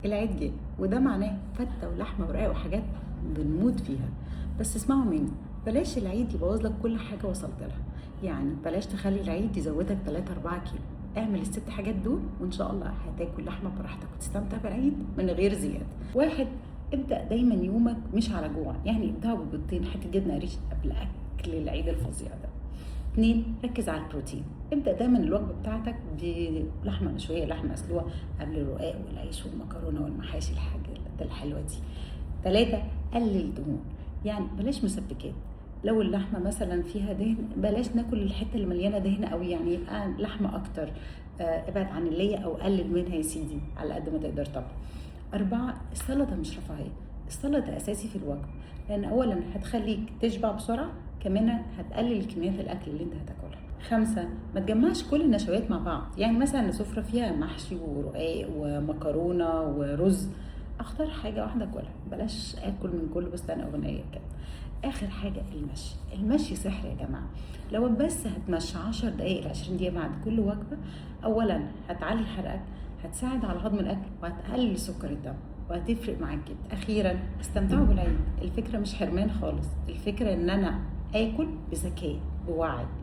العيد جه، وده معناه فتة ولحمة ورقاق وحاجات بنموت فيها. بس اسمعوا مني، بلاش العيد يبوظ لك كل حاجة وصلت لها. يعني بلاش تخلي العيد يزودك 3 4 كيلو. اعمل الست حاجات دول وان شاء الله هتاكل لحمة براحتك وتستمتع بالعيد من غير زيادة. واحد، ابدأ دايما يومك مش على جوع، يعني ابدأوا ببيضتين حتة جبنة قريش قبل اكل العيد الفظيع ده. اتنين، ركز على البروتين. ابدأ دايما الوجبة بتاعتك بلحمة مشوية، لحمة مسلوقة قبل الرقاق والعيش والمكرونة والمحاشي، الحاجات الحلوة دي. تلاتة، قلل دهون، يعني بلاش مسبكات. لو اللحمة مثلا فيها دهن بلاش ناكل الحتة اللي مليانة دهن قوي، يعني يبقى لحمة أكتر. ابعد عن اللية أو قلل منها يا سيدي على قد ما تقدر طبعا. أربعة، السلطة مش رفاهية، السلطة أساسي في الوجبة، لأن أولا هتخليك تشبع بسرعة، كمان هتقلل كميات الأكل اللي أنت هتاكلها. خمسة، ما تجمعش كل النشويات مع بعض، يعني مثلا سفرة فيها محشي ورقاق ومكرونة ورز، اختار حاجة واحدة كلها، بلاش اكل من كل بستان اغنية كده. اخر حاجة المشي، المشي سحر يا جماعة. لو بس هتمشي 10 دقايق ل 20 دقيقة بعد كل وجبة، اولا هتعلي حرقك، هتساعد على هضم الاكل، وهتقلل سكر الدم، وهتفرق معاك جدا. اخيرا استمتعوا بالعيد، الفكرة مش حرمان خالص، الفكرة ان انا اكل بذكاء بوعي.